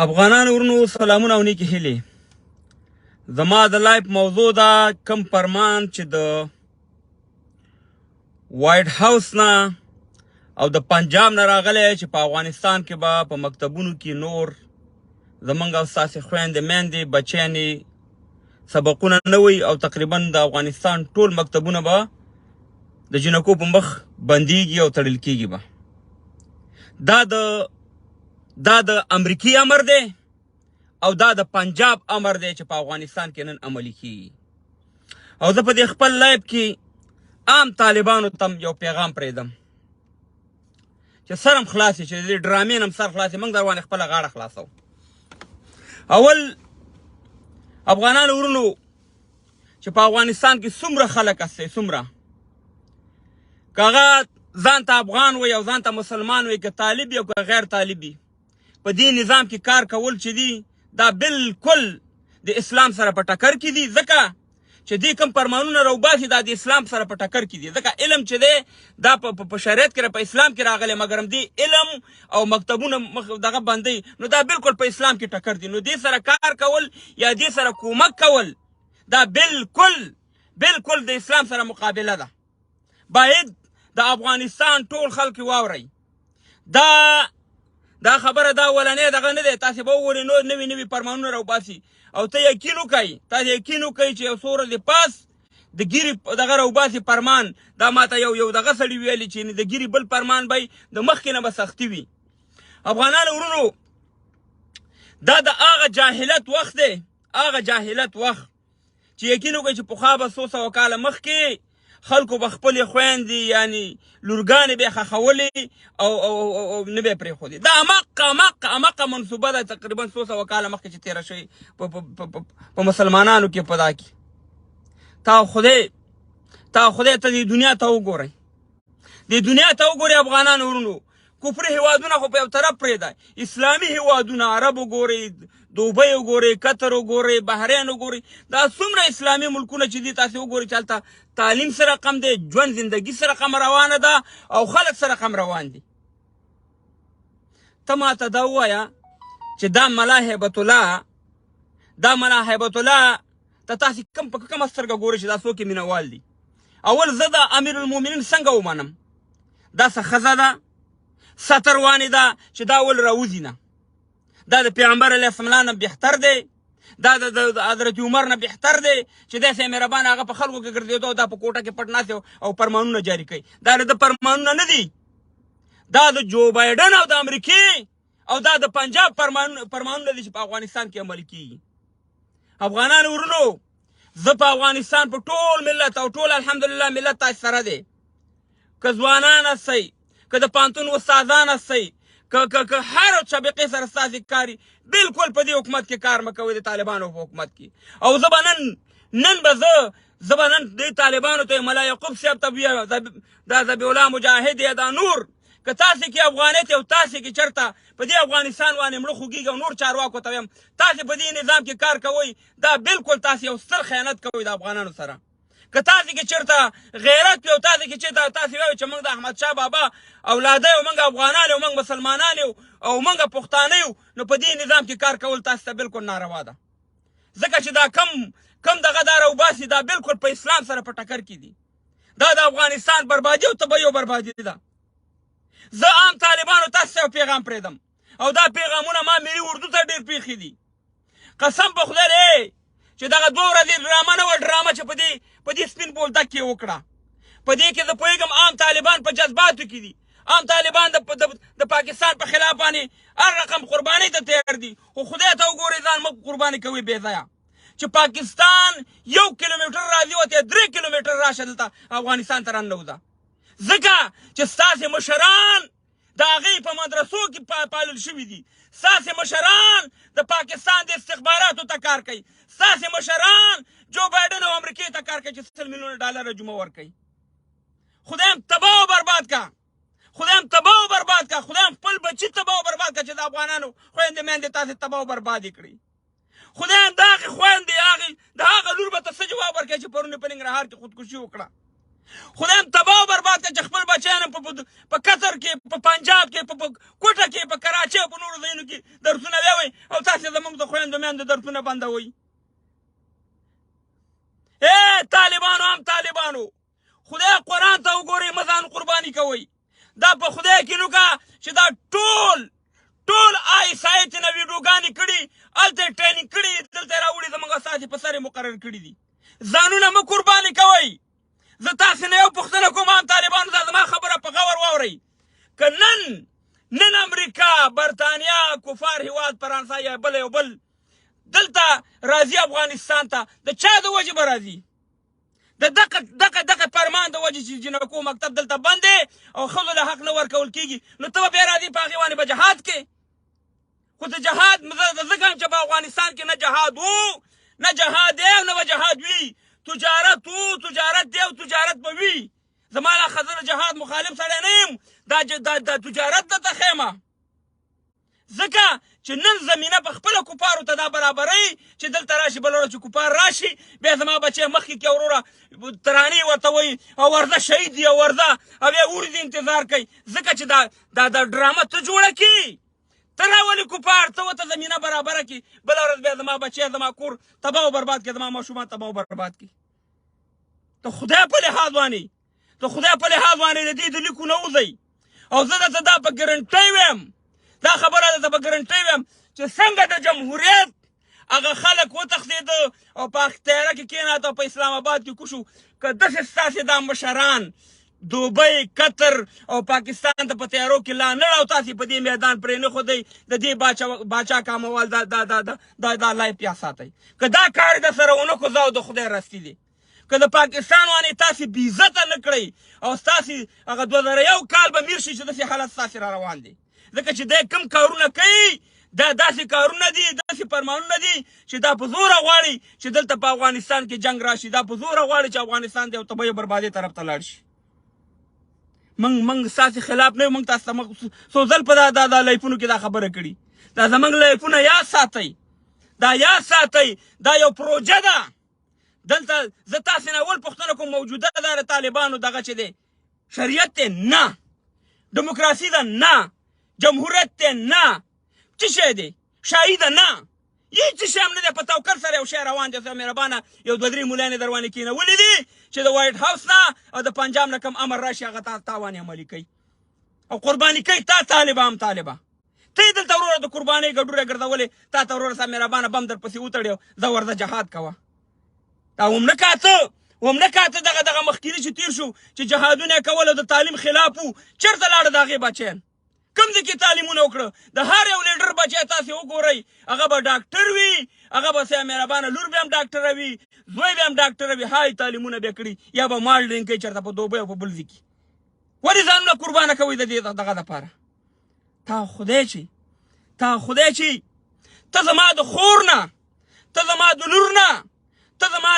افغانانو ورونو سلامونه او نیکې هیلې. زما د live موضوع دا کم فرمان چې د وایټ هاوس نه او د پنجاب نه راغلی چې په افغانستان کې به په مکتبونو کې نور زمونږ او ستاسې خویندې میندې بچیانې سبقونه نه وي او تقریبا د افغانستان ټول مکتبونه به د جینکو په مخ بندیږي او تړل کیږي به. دا د دا د امریکي امر دی او دا د پنجاب امر دی چې په افغانستان کې نن عملي کیږي. او زه په دې خپل live کې عام طالبانو ته یو پیغام پرېږدم چې سرم خلاص شي، چې د دې ډرامې نه هم سر خلاص شي، موږ در باندې خپله غاړه خلاصو. اول افغانانو ورونو چې په افغانستان کې څومره خلک هستئ، څومره که هغه ځان ته افغان وي او ځان ته مسلمان وي، که طالب وي او که غیر طالب وي، په دې نظام کې کار کول چې دي دا بالکل د اسلام سره په ټکر کې دي. ځکه چې دې کوم فرمانونه راوباسي دا د اسلام سره په ټکر کې دي. ځکه علم چې دی دا په شریعت کې په اسلام کې راغلی، مګر دې علم او مکتبونه مخ دغه بندي، نو دا بالکل په اسلام کې ټکر دي. نو دې سره کار کول یا دې سره کومک کول دا بالکل بالکل د اسلام سره مقابله ده. باید د افغانستان ټول خلک واورئ. دا دا خبره دا ولنې دغه نه دی. تاسې به وګورئ نور نوي نوي فرمانونه راوباسي او ته یقین وکړئ، تاسې یقین وکړئ چې یو څو ورځې پس د ګیري دغه راوباسي فرمان. دا ماته یو یو دغه سړي ویلي چې د ګیري بل فرمان به د مخکې نه به سختي وي. افغانانو ورونو دا د هغه جاهلت وخت دی، هغه جاهلت وخت چې یقین وکړئ چې پخوا به څو سوه کاله مخکې خلکو به خپلې خویندې یعنی لورګانې به یې ښخولې او او او او نه به یې پرېښودې. دا همقه همقه همقه منصوبه ده، تقریبا څو سوه کاله مخکې چې تېره شوې په مسلمانانو کې په دا کې. تا خدای ته دې دنیا ته وګورئ، دې دنیا ته وګورئ افغانانو ورونو. کفري هیوادونه خو په یو طرف پرېږده، اسلامي هیوادونه عرب وګورئ، دوبۍ وګورئ، قطر وګورئ، بحرین وګورئ، دا څومره اسلامي ملکونه چې دي تاسې وګورئ چې هلته تعلیم سره رقم دی، ژوند زندګي سره رقم روانه ده او خلک سره رقم روان دي. ته ماته دا ووایه چې دا ملا هیبت الله، دا ملا هیبت الله ته تاسې کوم په کومه سترګه ګورئ چې دا څوک یې مینهوال دي؟ اول زه د امیرالمؤمنین څنګه ومنم؟ دا څه ښځه ده ستر وانې ده چې دا ول راوځي نه؟ دا د پیغمبر علیه السلام نه بهتر دی، دا د حضرت عمر نه بهتر دی چې داسې مهربان هغه په خلکو کې ګرځېدو او دا په کوټه کې پټ ناست او فرمانونه جاري کوي. دا د فرمانونه نه دي، دا د جو بایډن او د امریکې او دا د پنجاب فرمانونه دي چې په افغانستان کې عملي کیږي. افغانانو ورونو زه په افغانستان په ټول ملت او ټول الحمدلله ملت تاسو سره دی. که ځوانان هستئ، که د پوهنتون استادان هستئ، که که که هر طبقې سره ستاسې کاري، بالکل په دې حکومت کې کار مه کوئ، د طالبانو په حکومت کې. او زه به نن نن به زه زه به نن دې طالبانو ته ملا یعقوب صاحب ته دا ذبیح الله مجاهد یا دا نور، که تاسې کې افغانیت او تاسې کې چېرته په دې افغانستان باندې مړه خوږېږي او نور چارواکو ته وایم تاسې په دې نظام کې کار کوئ، دا بالکل تاسې یو ستر خیانت کوئ د افغانانو سره. که تاسې کې چېرته غیرت وي او تاسې کې چېرته تاسې وایئ چې موږ د احمد شاه بابا اولاده یو، موږ افغانان یو، موږ مسلمانان یو او موږ پښتانه یو، نو په دې نظام کې کار کول تاسې ته بالکل ناروا ده. ځکه چې دا کم کم دغه دا راوباسي دا بالکل په اسلام سره په ټکر کې دي. دا د افغانستان بربادي او تباهي او بربادي ده. زه عام طالبانو تاسو ته یو پیغام پرېږدم او دا پیغامونه ما ملي اردو ته ډېر پېښې دي. قسم په خدای دی چې دغه دوه ورځې ډرامه نه وه، ډرامه چې په دې سپین بولدک کې وکړه، په دې کې زه پوهېږم عام طالبان په جذباتو کې دي، عام طالبان د پاکستان په خلاف باندې هر رقم قربانۍ ته تیار دي، خو خدای ته وګورئ ځان مه قرباني کوئ بې ځایه چې پاکستان 1 کیلومتر راځي ورته 3 کیلومتر راشه دلته افغانستان ته راننوځه. ځکه چې ستاسې مشران د هغې په مدرسو کې پالل شوي دي، ستاسې مشران د پاکستان د استخباراتو ته کار کوي، ستاسې مشران جو بایډن او امریکې ته کار کوي چې 100 میلیونه ډالر جمعه ورکوي. خدای هم تباه او برباد کا، خدای هم تباه او برباد کا، خدای هم خپل بچي تباه او برباد کا چې د افغانانو خویندې میندې تاسې تباه او بربادې کړي. خدای هم د هغې خویندې هغې د هغه لور به ته څه جواب ورکوې چې پرون یې په ننګرهار کې خودکشي وکړه؟ خدای هم تباه او برباد کړه چې خپل بچیان هم په قطر کې، په پنجاب کې، په کوټه کې، په کراچۍ او په نورو ځایونو کې درسونه ویوئ او تاسې زموږ د خویندو میندو درسونه بندوئ. ای طالبانو، هم طالبانو، خدای قرآن ته وګورئ، مه ځان قرباني کوئ. دا په خدای کې نوکه چې دا ټول ټول آی اس آی چې نه ویډیوګانې کړي، هلته یې ټریننګ کړي، دلته یې راوړي، زموږ استازي په سر یې مقرر کړي دي. ځانونه مه قرباني کوئ. زه تاسې نه یو پوښتنه کوم، عام طالبانو، دا زما خبره په غور واورئ. که نن امریکا، برتانیا، کفار هیواد، فرانسه یا بل یو بل دلته راځي افغانستان ته، د چا د وجې به راځي؟ د دغه دغه دغه فرمان د وجې چې جینکو مکتب دلته بند دی او ښځو له حق نه ورکول کېږي، نو ته به بیا راځي په هغې باندې به جهاد کې. خو د جهاد ځکه چې په افغانستان کې نه جهاد وو، نه جهاد دی او نه به جهاد وي. تجارت وو، تجارت دی او تجارت به وي. زما لا ښځه د جهاد مخالف سړی نه یم، دا تجارت درته ښیم، ځکه چې نن زمینه په خپله کفارو ته دا برابروي چې دلته راشي، بله ورځ چې کفار راشي بیا زما بچی مخکې کې وروره ترانې ورته وایي او ورځه شهید دی او ورځه، او بیا ورځې انتظار کوي، ځکه چې دا ډرامه ته جوړه کړي، ته راولي کفار، ته ورته زمینه برابره کړي، بله ورځ بیا زما بچی زما کور تباه او برباد کړي، زما ماشومان تباه او برباد کړي. د خدای په لحاظ باندې، د خدای په لحاظ باندې د دې د لیکو نه وځئ. او زه درته دا په ګرنټۍ وایم، دا خبره درته په ګرنټۍ وایم چې څنګه د جمهوریت هغه خلک وتښتېده او په تیاره کې کېناست او په اسلام آباد کې کوشو، که داسې ستاسې دا مشران دوبۍ، قطر او پاکستان ته په تیارو کې لا نه او تاسې په دې میدان پرې نه ښودئ، د دې باچا کاموال دا دا دا دا دا دا لای پیا ساتئ. که دا کار د سره ونه کړو، زه او د خدای راستی دی، که د پاکستان باندې تاسې بې عزته نه کړئ او ستاسې هغه 2001 کال به میر شي چې داسې حالت ستاسې را روان دی، ځکه چې دی کوم کارونه کوي دا داسې کارونه دي، داسې فرمانونه دي چې دا په زوره غواړي چې دلته په افغانستان کې جنګ راشي، دا په زوره غواړي چې افغانستان د یو تباهي بربادۍ طرف ته لاړ شي. موږ ستاسې خلاف نه یو، موږ تاسو ته څو ځل په دا دا لایفونو کې دا خبره کړي، دا زموږ لایفونه یاد ساتئ، دا یاد ساتئ، دا یو پروژه ده. دلته زه تاسې نه اول پوښتنه کوم، موجوده دا د طالبانو دغه چې دی شریعت دی؟ نه. دیموکراسي ده؟ نه. جمهوریت دی؟ نه. څه شی دی؟ شاهي ده؟ نه. هیڅ شی هم نه دی. په توکل سره یو شی روان دی. مهربانه یو دوه درې مولانې در باندې کېنولي دي چې د وایټ هاوس نه او د پنجاب نه کوم امر راشي هغه تا تاوانې عملي کوي او قرباني کوي تا طالبه هم طالبه. ته یې دلته وروره د قربانۍ ګډوره ګرځولې، تا ته وروره ستا مهربانه بم در پسې وتړي او ځه ورځه جهاد کوه. دا هم نه کاته، هم نه کاته دغه دغه مخکیني چې تېر شو چې جهادونه یې کول او د تعلیم خلاف وو، چېرته لاړه د هغې بچیان؟ کوم ځای کې تعلیمونه وکړه؟ د هر یو لیډر بچی تاسې وګورئ، هغه به ډاکټر وي، هغه به سیا مهربانه لور به هم ډاکټره وي، زوی به هم ډاکټره وي، های تعلیمونه به کړي یا به مالډینګ کوي چېرته په دوبۍ او په بل ځای کې. ولې ځانونه قربانه کوئ د دې دغه دپاره؟ تا خدای چې، تا خدای چې ته زما د خور نه، ته زما د لور نه، ته زما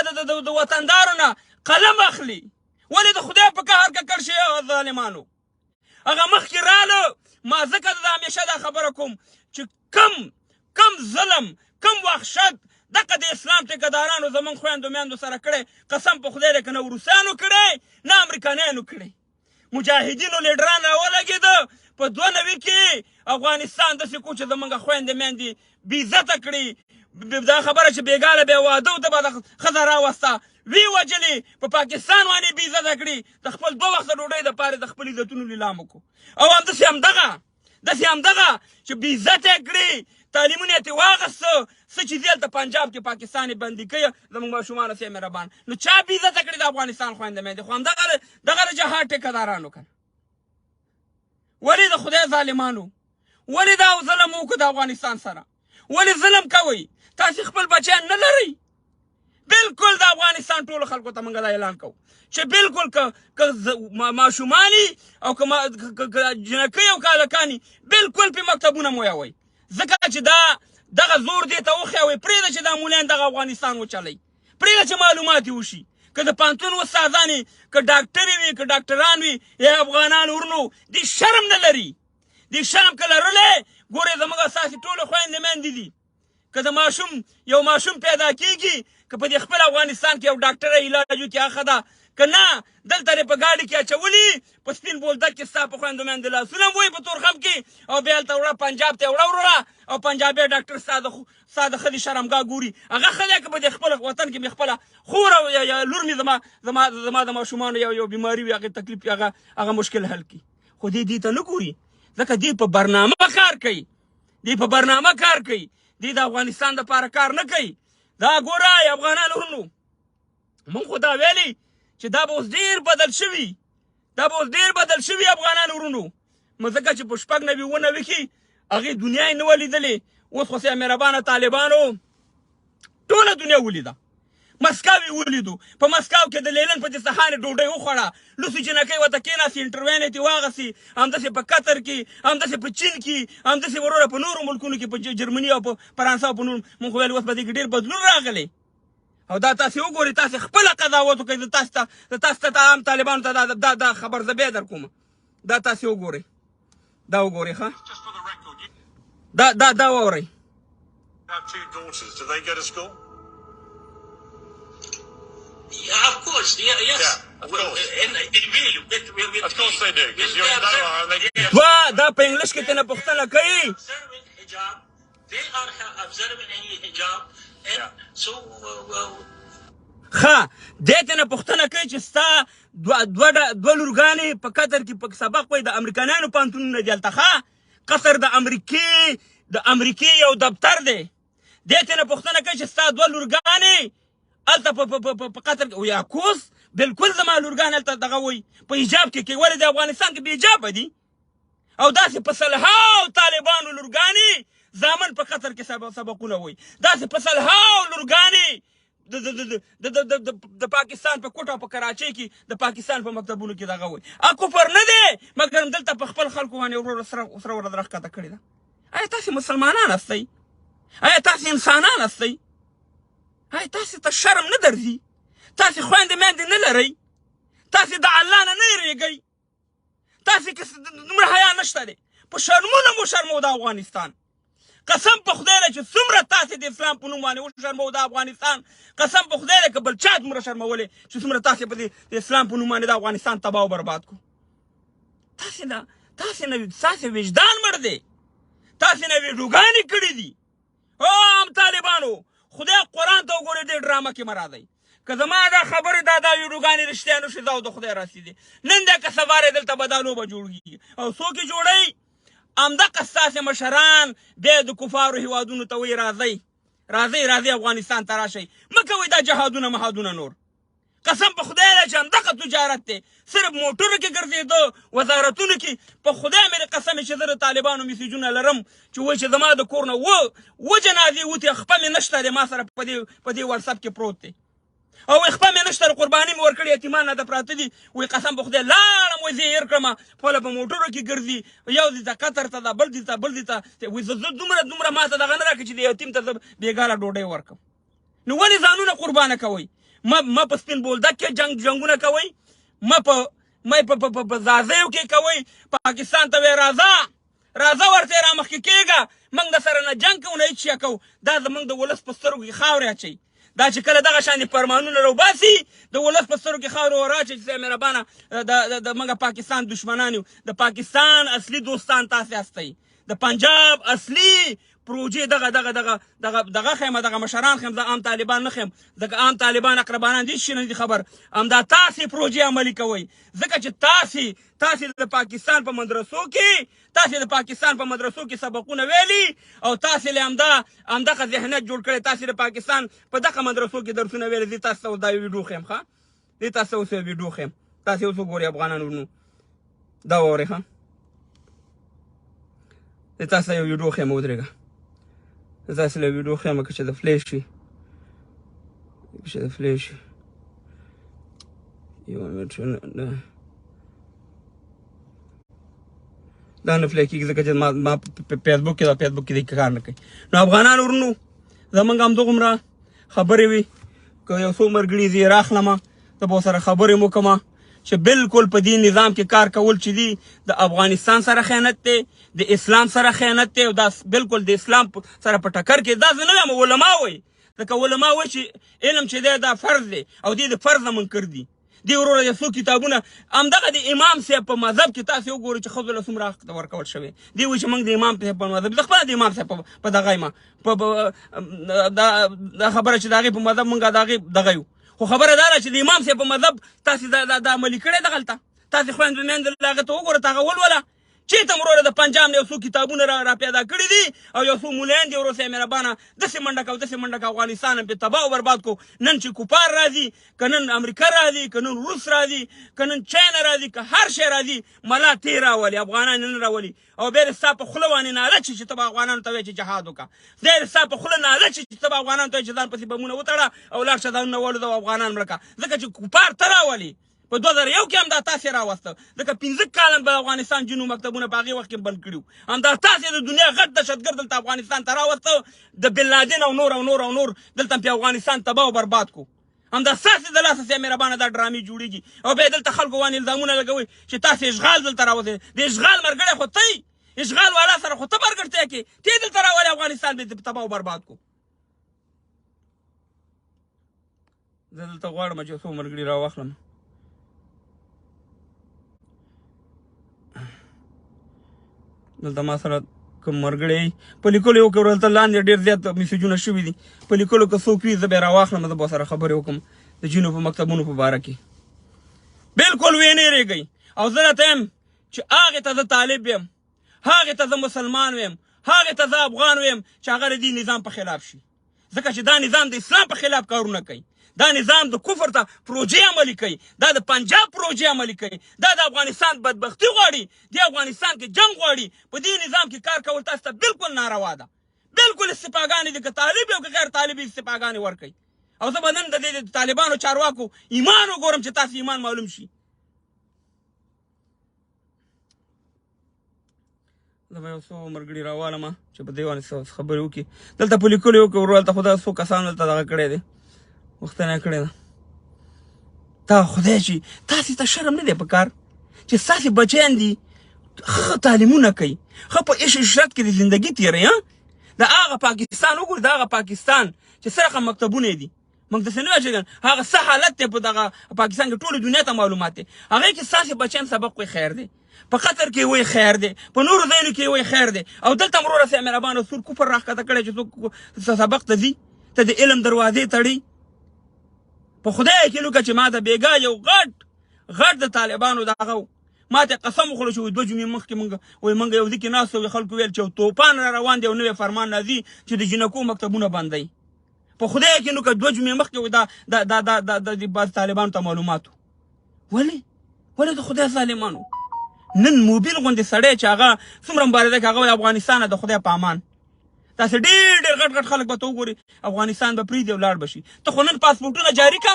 د وطندارو نه قلم اخلي، ولې د خدای په قهر ککړ شي ظالمانو؟ هغه مخکې راله، ما ځکه د همیشه دا خبره کوم چې کم ظلم، کم وحشت دغه د اسلام ټیکهدارانو زمونږ خویندو میندو سره کړی، قسم په خدای دی که نه روسانو کړی نه امریکانیانو کړی. مجاهدینو لیډران راولګېده په 92 کې افغانستان داسې کو چې زمونږ خویندې میندې بې عزته کړي. دا خبره چې بېګاله بیا واده و، ته به د ښځه راوسته وی وژلې، په پاکستان باندې بې عزته کړي، د خپل دوه وخته ډوډۍ دپاره د خپل عزتونو لیلام وکړو. او همداسې همدغه داسې همدغه چې بې عزته یې کړي، تعلیمونه یې ترې واخیسته، څه چې ځي هلته پنجاب کې پاکستان یې بندي کوي زموږ ماشومانو سه مهربان. نو چا بې عزته کړي د افغانستان خویندې میندې؟ خو همدغه دغه د جهاد ټیکهدارانو که نه. ولې د خدای ظالمانو، ولې دا ظلم وکړو د افغانستان سره؟ ولې ظلم کوئ؟ تاسې خپل بچیان نه لرئ؟ بالکل د افغانستان ټولو خلکو ته موږ دا اعلان کوو چې بالکل که ماشومانی او که جینکۍ او که هلکانی بالکل په مکتبونه مو یوئ، ځکه چې دا دغه زور دې ته وښیوئ. پرېږده چې دا مولیان دغه افغانستان وچلوي، پرېږده چې معلومات یې وشي. که د پوهنتون استادان، که ډاکټرې وي، که ډاکټران وي، یا افغانان ورونو، دې شرم نه لري. دې شرم که لرلی، ګورئ زموږ ستاسې ټولې خویندې میندې دي، که د ماشوم یو ماشوم پیدا کیږي، که په دې خپل افغانستان کې یو ډاکټر علاج وکړي هغه ښه ده، که نه دلته دې په ګاډي کې اچولي په سپین بولدک کې ستا په خویندو میندو لاسونه هم وهي په تورخم کې، او بیا هلته وړه پنجاب ته یې وړه وروره، او پنجابی ډاکټر ستا د ستا د ښځې شرمګاه ګوري. هغه ښه دی که په دې خپل وطن کې مې خپله خور او یا لور مې زما زما زما د ماشومانو یو یو بیماري وي، هغې تکلیف وي، هغه هغه مشکل حل کړي. خو دې دې ته نه ګوري، ځکه دې په برنامه کار کوي، دې په برنامه کار کوي، دې د افغانستان دپاره کار نه کوي. دا ګوره افغانانو ورونو، مونږ خو دا ویلي چې دا به اوس ډېر بدل شوي، دا به اوس ډېر بدل شوي افغانانو ورونو، ځکه چې په 96 97 کې هغې دنیا یې نه وه لیدلې. اوس خو سیا مهربانه طالبانو ټوله دنیا ولیده، مسکو یې ولیدو، په مسکو کې د لیلن په دسترخوان یې ډوډۍ وخوړه، لوڅې جینکۍ ورته کېناستې، انټروین یې ترې واخیستې. همداسې په قطر کې، همداسې په چین کې، همداسې وروره په نورو ملکونو کې، په جرمني او په فرانسه او په نورو. مونږ خو ویل اوس په دې کې ډېر بدلون راغلی. او دا تاسې وګورئ، تاسې خپله قضاوت وکړئ. زه تاسې ته زه تاسې ته عام طالبانو ته دا دا دا خبر زه بیا در کوم. دا تاسې وګورئ، دا وګورئ، ښه دا دا دا واورئ. Have two daughters. Do they go to school? Yeah, of course. Yeah, yes. Yeah, of course. And it will. It will. Of course they do, because you're in Doha and they دوه دا په انګلیش کې ترېنه پوښتنه کوي. Observing hijab. They are observing any hijab, and so. ښه دی ترېنه پوښتنه کوي چې ستا دوه دوه دوه لورګانې په قطر کې په سبق وایي، د امریکایانو پوهنتونونه دي هلته. ښه قطر د امریکې د امریکې یو دفتر دی. دی ترېنه پوښتنه کوي چې ستا دوه لورګانې هلته په په قطر کې یا کوس، بالکل زما لورګانې هلته دغه وایي په حجاب کې کوي، ولې د افغانستان کې بې حجابه دي؟ او داسې په سلهاو طالبانو لورګانې زامن په قطر کې سبقونه وایي، داسې په سلهاو لورګانې د د د د د د د پاکستان په کوټه او په کراچۍ کې د پاکستان په مکتبونو کې دغه وایي. ا کفر نه دی، مګر دلته په خپل خلکو باندې وروره سره سره ورځ راښکته کړې ده. آیا تاسې مسلمانان هستئ؟ آیا تاسې انسانان هستئ؟ آیا تاسې ته شرم نه درځي؟ تاسې خویندې میندې نه لرئ؟ تاسې د الله نه نه یریږئ؟ تاسې کې دومره حیا نشته دی؟ په شرمونو مو شرمو د افغانستان، قسم په خدای دی چې څومره تاسې د اسلام په نوم باندې وشرمو د افغانستان، قسم په خدای دی که بل چا دومره شرمولې چې څومره تاسې په دې د اسلام په نوم باندې د افغانستان تباه او برباد کړو. تاسې نه تاسې نه تاسې وجدان مړ دی، تاسې نه ویډیوګانې کړې دي. او عام طالبانو خدای قرآن ته وګورئ، دې ډرامه کې مه راځئ. که زما دا خبرې دا دا ویډیوګانې رښتیا نه شي، زه او د خدای راسي دي نن دی که سبا دی دلته به دا لوبه جوړېږي. او څوک یې جوړوي؟ همدغه ستاسې مشران بیا د کفارو هیوادونو ته وایي راځئ راځئ راځئ افغانستان ته راشئ، مه کوئ دا جهادونه مهادونه نور. قسم په خدای دی چې همدغه تجارت دی، صرف موټرو کې ګرځېدو، وزارتونو کې. په خدای مې قسم چې زه د طالبانو میسجونه لرم چې وایي چې زما د کور نه و جنازې وتې، خپه مې نشته دی، ما سره په دې په دې واټساپ کې پروت دی، او وایي خپه مې نشته، قرباني مې ورکړې، یتیمان راته پراته دي. وایي قسم په خدای لاړم، وایي زه یې هېر کړم، خپله په موټرو کې ګرځي، یو ځای ته قطر ته ده، بل ځای ته بل ځای ته. وایي زه دومره دومره ما ته دغه نه راکړي چې د یتیم ته زه بېګاله ډوډۍ ورکړم. نو ولې ځانونه قربانه کوئ؟ ما ما په سپین بولدک کې جنگ جنگونه کوئ، ما په ما په په په ځاځیو کې کوئ. پاکستان ته وایي راځه راځه، ورته را مخکې کېږه، موږ د سره نه جنګ کوو نه هېڅ شی کوو. دا زموږ د ولس په سترګو کې خاورې اچوي. دا چې کله دغه شان فرمانونه راوباسي د ولس په سترګو کې خاورې وراچوي چې مهربانه د موږ پاکستان دشمنان یو. د پاکستان اصلي دوستان تاسې هستئ، د پنجاب اصلي پروژې دغه دغه دغه دغه دغه خیمه دغه مشران خیم، زه عام طالبان نه خیم، ځکه عام طالبان اقربانان دي شي نه دي خبر. همدا تاسې پروژې عملي کوئ، ځکه چې تاسې تاسې د پاکستان په مدرسو کې تاسې د پاکستان په مدرسو کې سبقونه ویلي او تاسې له همدا همدغه ذهنیت جوړ کړی. تاسې د پاکستان په دغه مدرسو کې درسونه ویلي. زه تاسو ته دا ویډیو ښیم، ښه زه تاسو ته اوس یو ویډیو ښیم، تاسې اوس وګورئ افغانانو ورونو، دا واورئ ښه. زه تاسو ته یو ویډیو ښیم، ودرېږه، زه تاسو له ویډیو ښیم که چې د فلیش وي، که چې د فلیش وي. یو منټ، نه دا نه فلی کېږي ځکه چې ما ما په فیسبوک کې دا فیسبوک کې دې کار نه کوي. نو افغانان ورونو زمونږ همدغومره خبرې وي، که یو څو مرګړي زه یې راخلم زه به ورسره خبرې هم وکړم چې بالکل په دې نظام کې کار کول چې دي د افغانستان سره خیانت دی، د اسلام سره خیانت دی، او دا بالکل د اسلام سره په ټکر کې. دا زه نه وایم، علما وایي، ځکه علما وایي چې علم چې دی دا فرض دی او دې د فرض نه منکر دي. دی وروره یو څو کتابونه همدغه د امام صاحب په مذهب کې تاسو وګورئ چې ښځو له څومره حق ورکول شوی دی. وایي چې موږ د امام صاحب په مذهب، زه خپله د امام صاحب په دغه یم، په دا خبره چې د هغې په مذهب موږ د هغې دغه یو، خو خبره دا ده چې د امام صاحب په مذهب تاسې دا عملي کړی دغلته. تاسې خویندو میندو له هغه ته وګوره، ته هغه ولوله چېرته وروره د پنجاب نه یو څو کتابونه را پیدا کړي دي او یو څو مولایان دي وروره صاحب مهربانه داسې منډه کو، داسې منډه کو، افغانستان هم پرې تباه او برباد کو. نن چې کفار راځي، که نن امریکا راځي، که نن روس راځي، که نن چاینا راځي، که هر شی راځي، ملا تې راولي، افغانان یې نه راولي. او بیا دې ستا په خوله باندې ناله چې ته به افغانانو ته وایې چې جهاد وکړه، بیا دې ستا په خوله ناله چې ته به افغانانو ته وایې چې ځان پسې بمونه وتړه او لاړ شه ځانونه والوځه او افغانان مړه کړه، ځکه چې کفار ته راولي. په 2001 کې هم دا تاسې راوسته، ځکه 5 کاله به افغانستان جنو مکتبونه په هغې وخت کې بند کړي وو. همدا تاسې د دنیا غټ دهشتګرد دلته افغانستان ته راوسته، د بن لادن او نور او نور او نور دلته په افغانستان تباه او برباد کو. همدا ستاسې د لاسه سیا مهربانه دا ډرامې جوړېږي او بیا دلته خلکو باندې الزامونه لګوي چې تاسې اشغال دلته راوستئ. د اشغال مرګړی خو ته یې، اشغال والا سره خو ته مرګړتیا کې ته دلته راولې، افغانستان به تباه او برباد کو. زه دلته غواړم چې څو ملګري راواخلم. دلته ما سره کوم ملګری په لیکلو یو کې دلته لاندې ډېر زیات میسجونه شوي دي په لیکلو، که څوک وي زه به یې راواخلم، زه به سره خبرې وکړم د جینو په مکتبونو په باره کې. بلکل ویې نه یېرېږئ. او زه راته یم چې هغې ته زه طالب یم، هغې ته زه مسلمان ویم، هغې ته زه افغان ویم چې هغه د دې نظام په خلاف شي، ځکه چې دا نظام د اسلام په خلاف کارونه کوي، دا نظام د کفر ته پروژې عملي کوي، دا د پنجاب پروژې عملي کوي، دا د افغانستان بدبختی غواړي، د افغانستان کې جنگ غواړي. په دې نظام کې کار کول تاسو ته بالکل ناروا ده، بالکل استعفاګانې دي، که طالب او که غیر طالب استعفاګانې ورکوي. او زه به نن د دې طالبانو چارواکو ایمان وګورم چې تاسو ایمان معلوم شي. زه به یو څو ملګري راوالم چې په دې باندې څه خبرې وکړي. دلته په لیکلو یو کې ورور هلته خو دا څو کسانو دلته دغه کړی دی، غوښتنه یې کړې ده. تا خدای چې تاسې ته شرم نه دی په کار چې ستاسې بچیان دي ښه تعلیمونه کوي، ښه په عیش عشرت کې د زندګي تېروي. د هغه پاکستان وګورئ، د هغه پاکستان چې څه رقم مکتبونه دي، موږ داسې نه وایو چې هغه څه حالت دی په دغه پاکستان کې، ټوله دنیا ته معلومات دی. هغې کې ستاسې بچیان سبق وایي خیر دی، په قطر کې وایي خیر دی، په نورو ځایونو کې وایي خیر دی. او دلته هم وروره صاحب مهربانه سور کفر راښکته کړی چې څوک سبق ته ځي، ته د علم دروازې تړي. په خدای یقین وکړه چې ما ته بېګا یو غټ غټ د طالبانو دغه و، ما ته قسم وخوړو چې 2 جمعې مخکې مونږ وایي مونږ یو ځای کې ناست وو، خلکو ویل چې یو توپان را روان دی او نوی فرمان راځي چې د جینکو مکتبونه بندوي. په خدای کې نو که 2 جمعې مخکې وي دا دا دا دا دا د بعض طالبانو ته معلومات وو. ولې ولې د خدای ظالمانو نن موبیل غوندې سړی چې هغه څومره مبارزه کوي، هغه وایي افغانستانه د خدای په امان. تاسې ډېر ډېر غټ غټ خلک به ته وګورې افغانستان به پرېږدي او لاړ به شي. ته خو نن پاسپورټونه جاري که،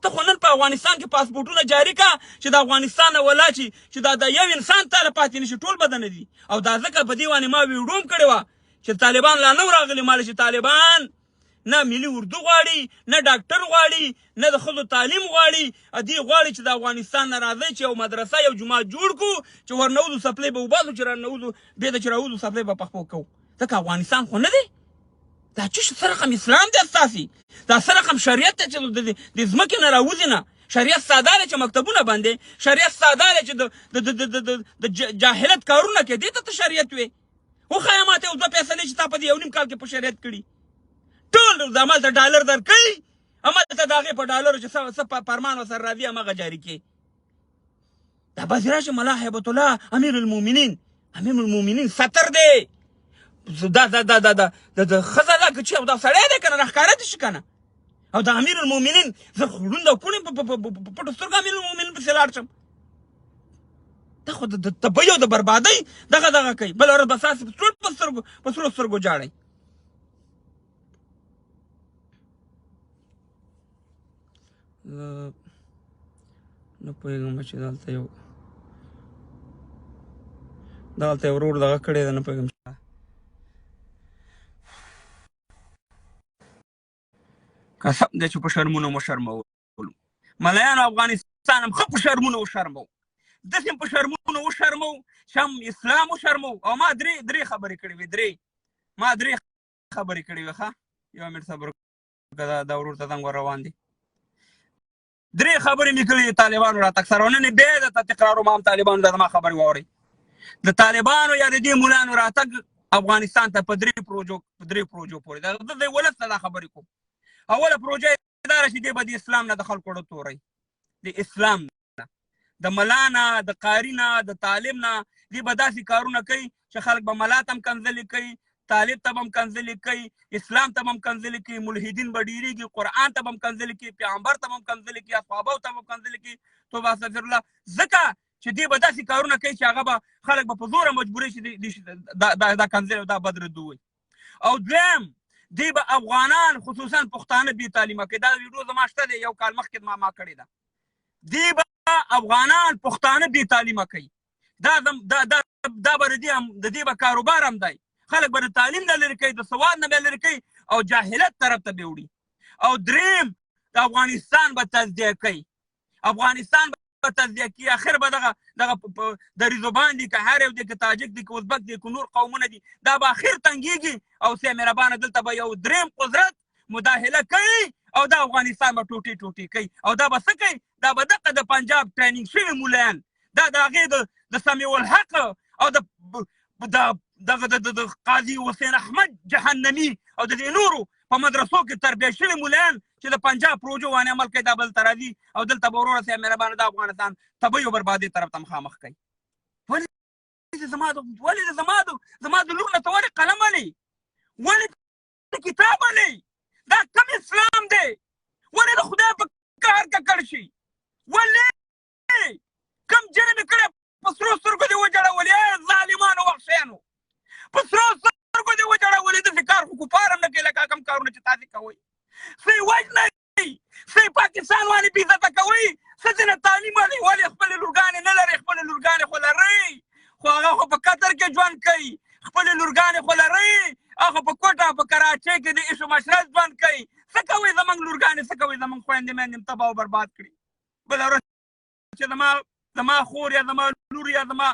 ته خو نن په افغانستان کې پاسپورټونه جاري که چې د افغانستان نه ولا چې دا د یو انسان تاله پاتې نه شي، ټول بدنه دي. او دا ځکه په دې باندې ما ویډیو هم کړې وه چې طالبان لا نه وو راغلي، مال چې طالبان نه ملي اردو غواړي، نه ډاکټر غواړي، نه د ښځو تعلیم غواړي. دوی غواړي چې د افغانستان نه راځئ چې یو مدرسه یو جومات جوړ کړو چې ورنوځو څپلۍ به وباسو، چې راننوځو بېرته چې راوځو څپلۍ به په خپو کوو. ځکه افغانستان خو نه دی. دا چې څه رقم اسلام دی ستاسې، دا څه رقم شریعت دی چې د ځمکې نه راوځي نه. شریعت ستا دا دی چې مکتبونه بندې، شریعت ستا دا دی چې د جاهلت کارونه کوې، دې ته ته شریعت وې. وښایه ما ته یو 2 فیصلې چې تا په دې 1.5 کال کې په شریعت کړي. ټول هملته ډالر درکوي، هملته د هغې په ډالرو چې څه فرمان ورسره راځي هماغه جاري کوي. دا بعضې راشي ملا هیبت الله امیر المؤمنین، امیر المؤمنین ستر دی، دا دا دا دا دا دا دا ښځه ده که چې دا سړی دی که نه، راښکاره دي شي که نه. او دا امیر المؤمنین زه ړوند او کوڼ یم، په پټو سترګو امیر المؤمنین پسې لاړ شم. دا خو د تبعی او د بربادۍ دغه دغه کوي. بله ورځ به ستاسې ټول په سترګو په سرو سترګو ژاړئ. زه نه پوهېږم چې دلته یو دلته یو ورور دغه کړی دی، نه پوهېږم. قسم دی چې په شرمونو مو شرمولو ملایانو افغانستان هم ښه په شرمونو وشرمو، داسې هم په شرمونو وشرمو چې هم اسلام وشرمو. او ما درې خبرې کړې وې، درې ما درې خبرې کړې وې. ښه یو منټ صبر وکړه، دا ورور ته زنګ ور روان دی. درې خبرې مې کړې د طالبانو راتګ سره، او نن یې بیا درته تکراروم، عام طالبانو ته زما خبرې واورئ. د طالبانو یا د دې مولانو راتګ افغانستان ته په درې پروژو، په درې پروژو پورې ده. زه د ولس ته دا خبرې کوم. اوله پروژه یې دا ده چې دی به د اسلام نه د خلکو ړه توروي، د اسلام نه، د ملا نه، د قاري نه، د طالب نه. دی به داسې کارونه کوي چې خلک به ملا ته هم کنځلې کوي، طالب ته به هم کنځلې کوي، اسلام ته به هم کنځلې کوي، ملحدین به ډېرېږي، قرآن ته به هم کنځلې کوي، پیغمبر ته به هم کنځلې کوي، اصحابو ته به هم کنځلې کوي، توبه استغفر الله. ځکه چې دی به داسې کارونه کوي چې هغه به خلک به په زوره مجبورې شي دا کنځلې او دا بد رد ووایي. او دویم، دی به افغانان خصوصا پښتانه بې تعلیمه کوي. دا ویډیو زما شته دی، یو کال مخکې ما کړې ده. دی به افغانان پښتانه بې تعلیمه کوي. دا زم، دا، دا، دا به د دې هم، د دې به کاروبار هم دی. خلک به د تعلیم نه لرې کوي، د سواد نه به لرې کوي او جاهلت طرف ته به وړي. او دریم، د افغانستان به تجزیه کوي، افغانستان به تجزیه کوي. اخر به دغه د ریزوبان دي، که هر یو دی، که تاجک دی، که ازبک دی، که نور قومونه دي، دا به اخر تنګیږي. او سه مهربانه دلته به یو دریم قدرت مداخله کوي او دا افغانستان به ټوټې ټوټې کوي. او دا به څه کوي؟ دا به دغه د پنجاب ټریننګ شوي مولایان، دا د هغې د سمیع الحق او د دغه د قاضي حسین احمد جهنمي او د دې نورو په مدرسو کې تربیه شوي مولایان چې د پنجاب پروژو باندې عمل کوي، دا بل ته راځي او دلته به وروره صاحب مهربانه د افغانستان تبعي او بربادۍ طرف ته مخامخ کوي. ولې زما د، ولې زما د، زما د لور نه ته ولې قلم ولې، ولې کتاب ولې؟ دا کوم اسلام دی؟ ولې د خدای په قهر ککړ شي؟ ولې کوم جرم یې کړی؟ په سرو سترګو دې وژړولې، ای ظالمانو وحشیانو، په سرو سترګو دې وژړولې. داسې کار خو کفار هم نه کوي لکه کوم کارونه چې تاسې کوئ. څه یې وژنئ، څه یې پاکستان باندې بې عزته کوئ، څه ځینې تعلیم ولې، ولې خپلې لورګانې نه لرئ؟ خپلې لورګانې خو لرئ، خو هغه خو په قطر کې ژوند کوي. خپلې لورګانې خو لرئ، هغه په کوټه په کراچۍ کې د عیش و مشرت ژوند کوي. څه کوئ زموږ لورګانې؟ څه کوئ زموږ خویندې میندې هم تباه او برباد کړي؟ بله ورځ چې زما خور یا زما لور یا زما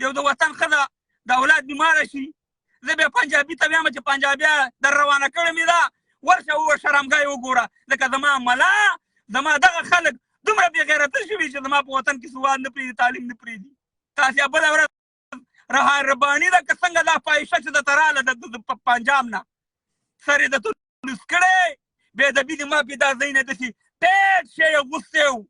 یو د وطن ښځه د اولاد بیماره شي، زه بیا پنجابي ته وایم چې پنجابیا در روانه کړې مې ده، ورشه ووه شرمګاه یې وګوره، ځکه زما ملا، زما دغه خلک دومره بې غیرته شوي چې زما په وطن کې سواد نه پرېږدي، تعلیم نه پرېږدي. تاسې بله ورځ رها رباني ده که څنګه دا فاحشه چې درته راغله د پنجاب نه، سر یې درته لوڅ کړی، بې ادبي دې ما پې دا ځای نه داسې ټیټ شی یې اغوستی و،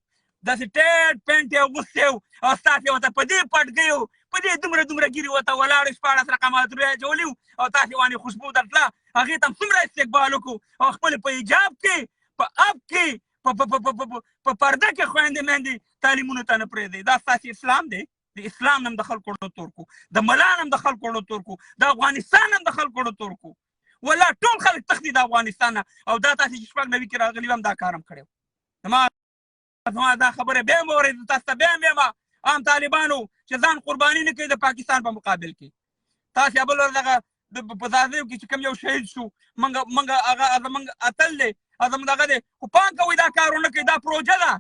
داسې ټیټ پېنټ یې اغوستی و او ستاسې ورته په دې پټګیو په دې دومره دومره ږیرې ورته ولاړې 16 رقمه عطرونه یې اچولي وو او تاسې باندې خوشبو درتله. هغې ته هم څومره استقبال وکړو او خپلې په حجاب کې، په اپ کې، په پرده کې خویندې میندې تعلیمونو ته نه پرېږدئ. دا ستاسې اسلام دی. د اسلام نم د خلکو ړو تور کو، د ملا نم د خلکو ړو تور کو، د افغانستان نم د خلکو ړو تور کو. ولا ټول خلک تښتي د افغانستان نه. او دا تاسې چې 96 کې راغلي وم دا کار هم کړی و. زما دا خبره بیا هم واورئ، زه تاسو ته بیا هم وایم، عام طالبانو چې ځان قرباني نه کوي د پاکستان په مقابل کې. تاسې بل ورځ دغه په ځاځیو کې چې کوم یو شهید شو، مونږ هغه زمونږ اتل دی، هغه زمونږ دغه دی، خو پام کوئ دا کار ونه کوي. دا پروژه ده،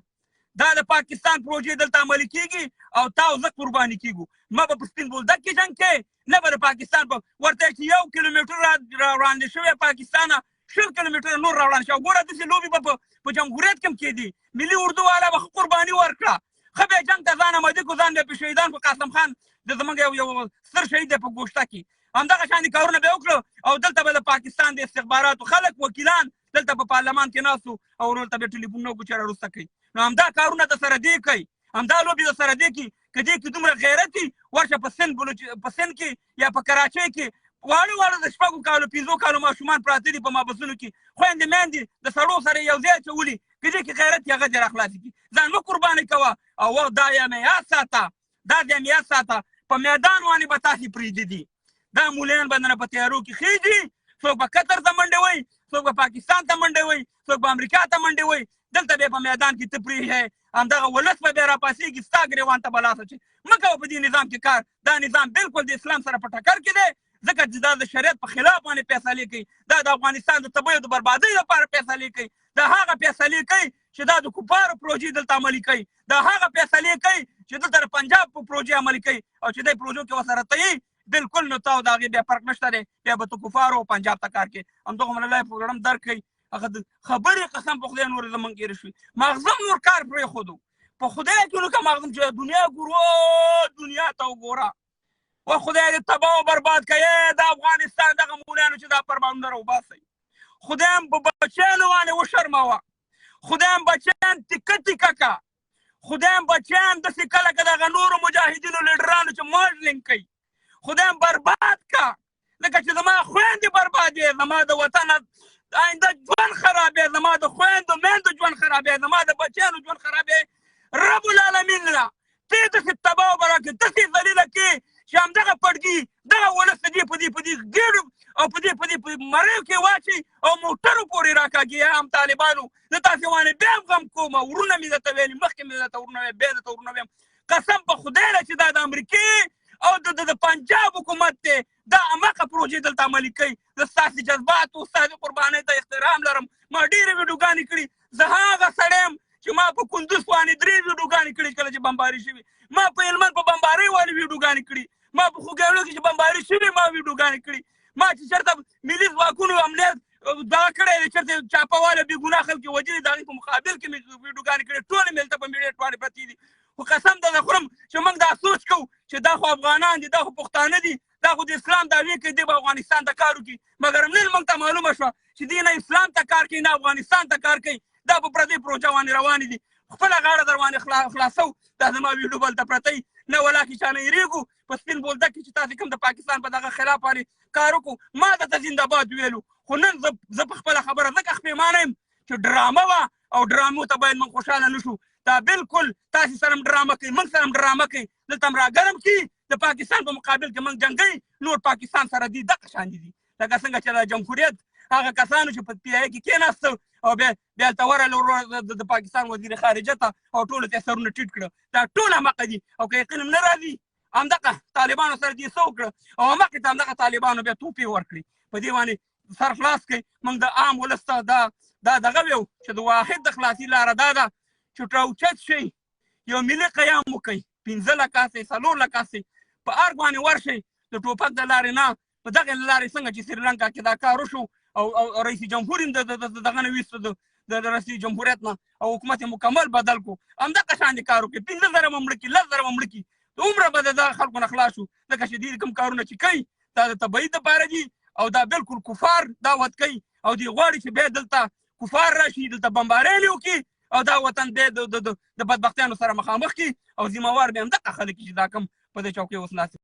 دا د پاکستان پروژې دلته عملي کېږي او تا او زه قرباني کېږو. ما به په سپین بولدک کې جنګ کوې، نه به د پاکستان په ورته چې یو کیلومتر را وړاندې شوی پاکستانه 20 کیلومتره نور را وړاندې شوی. ګوره داسې لوبې به په جمهوریت کې هم کېدې. ملي اردو والا به ښه قرباني ورکړه، ښه بیا جنګ ته ځان اماده کړو، ځان بیا په شهیدان په قاسم خان د زمونږ یو ستر شهید دی په ګوشته کې، همدغه شان دې کارونه بیا وکړو. او دلته به د پاکستان د استخباراتو خلک وکیلان دلته په پارلمان کې ناست وو او ورور ته بیا ټلیفونونه وکړو چې راوروسته کوي. نو همدا کارونه د سره دې کوي، همدا لوبې د سره دې کوي. که دې کې دومره غیرت وي، ورشه په سند بلوچ، په سند کې یا په کراچۍ کې واړه واړه د شپږو کالو پنځو کالو ماشومان پراته دي په محبسونو کې، خویندې میندې د سړو سره یو ځای اچولي. که دې کې غیرت وي، هغه دې راخلاص کړي. ځان مه قرباني کوه او وخت دا یا مې یاد ساته، دا دې مې یاد ساته، په میدان باندې به تاسې پرېږدي دي. دا مولیان به درنه په تیارو کې خېږي، څوک به قطر ته منډې وهي، څوک به پاکستان ته منډې وهي، څوک به امریکا ته منډې وهي. دلته بیا په میدان کې ته پرېږدې، همدغه ولس به بیا راپاڅېږي، ستا ګرېوان ته به لاس اچوي. مه کوه په دې نظام کې کار. دا نظام بالکل د اسلام سره په ټکر کې دی، ځکه چې دا د شریعت په خلاف باندې فیصلې کوي، دا د افغانستان د تباهۍ او د بربادۍ لپاره فیصلې کوي، دا هغه فیصلې کوي چې دا د کفارو پروژې دلته عملي کوي، دا هغه فیصلې کوي چې دلته د پنجاب په پروژې عملي کوي. او چې دې پروژو کې ورسره ته یې بالکل، نو تا او د هغې بیا فرق نشته دی، بیا به ته کفارو او پنجاب ته کار کوې. همدغومره لایف وګړم درکړئ. هغه د خبرې قسم په خدای نور زمونږ هېرې شوې. ماغزه هم نور کار پرېښودو په خدای کې، نو که ماغزه چې دنیا ګورو، دنیا ته وګوره. و خدای دې تباه او برباد کړي د افغانستان دغه مولانو چې دا پرمانونه راوباسئ. خدای هم په بچیانو باندې وشرموه، خدای هم بچیان تیکه تیکه کا، خدای هم بچیان داسې کله که دغه نورو مجاهدینو لیډرانو چې ماډلینګ کوي، خدای هم برباد کا، لکه چې زما خویندې بربادې، زما د وطن آینده ژوند خرابې، زما د خویندو میندو ژوند خرابې، زما د بچیانو ژوند خرابې. رب العالمین له ته داسې تباه او برباد کړې، داسې ذلیله کړې چې همدغه پړګي دغه ولس دې په دې ګېډو او په دې مریو کې واچي او موټرو پورې راکاږي. هم طالبانو، زه تاسې باندې بیا هم غم کوم. ورونه مې درته ویلي، مخکې مې درته ورونه ویل، بیا درته ورونه ویم. قسم په خدای چې دا د امریکې او د پنجاب حکومت دی، دا هماغه پروژې دلته عملي کوي. زه ستاسې جذباتو، ستاسې قربانۍ ته احترام لرم. ما ډېرې ویډیوګانې کړي. زه هغه سړی یم چې ما په کندوز باندې درې ویډیوګانې کړي کله چې بمباري شوي، ما په هلمند په بمبارۍ باندې ویډیوګانې کړي، ما په خوږیاڼو کې چې بمباري شوي ما ویډیوګانې کړي، ما چې چېرته ملي ځواکونو عملیات دا کړی دی، چېرته چاپه واله بې ګناه خلک یې وژلي، د هغې په مقابل کې مې ویډیوګانې کړي. ټولې مې دلته په میډیا باندې پرتې دي. خو قسم درته خورم چې موږ دا سوچ کوو چې دا خو افغانان دي، دا خو پښتانه دي، دا خو د اسلام دعوې کوي، دی به افغانستان ته کار وکړي. مګر نن موږ ته معلومه شوه چې دی نه اسلام ته کار کوي، نه افغانستان ته کار کوي. دا په پردۍ پروژه باندې روانې دي. خپله غاړه در باندې خلاصو. دا زما ویډیو بل ته پرته نه ولا کې چا نه یریږو. په سپین بولدک کې چې تاسې کوم د پاکستان په دغه خلاف باندې کار وکړو، ما درته زنده باد ویلو. خو نن زه په خپله خبره ځکه پښېمانه یم چې ډرامه وه او ډرامو ته باید موږ خوشحاله نه شو. دا بالکل تاسې سره هم ډرامه کوي، موږ سره هم ډرامه کوي. دلته هم راګرم کړي، د پاکستان په مقابل کې موږ جنګوي. نور پاکستان سره دي دغه شان دي، لکه څنګه چې د جمهوریت هغه کسانو چې په پي آی کې کېناستل او بیا هلته ورغله د پاکستان وزیر خارجه ته او ټولو ته سرونه ټیټ کړه. دا ټول هماغه دي. او که یقین هم نه راځي، همدغه طالبانو سره دې څه وکړه او هماغه ته همدغه طالبانو بیا توپې ورکړي. په دې باندې سر خلاص کړئ. موږ د عام ولس ته دا دغه ویو چې د واحد د خلاصي لاره دا ده چې راوچت شئ، یو ملي قیام وکړئ. 5 لکه سئ، 4 لکه سئ، په ارګ باندې ورشئ، د ټوپک د لارې نه، په دغه لارې څنګه چې سریلانکا کې دا کار وشو او رئیس جمهور هم دغه نه ویستو، د رئیس جمهوریت نه، او حکومت مکمل بدل کو، همدغه شان دي کار وکړي. 5000 به مړه کړي، 10,000 به مړه کړي، دومره به د دغه خلکو نه خلاص شو. ځکه چې دې کوم کارونه چې کوي دا د تبعید دپاره دي او دا بالکل کفار دعوت کوي او دی غواړي چې بیا دلته کفار راشي، دلته بمبارۍ وکړي او دا وطن بیا د بدبختیانو سره مخامخ کړي. او ذمهوار بیا همدغه خلک چې دا کوم په دې چوکۍ اوس ناست.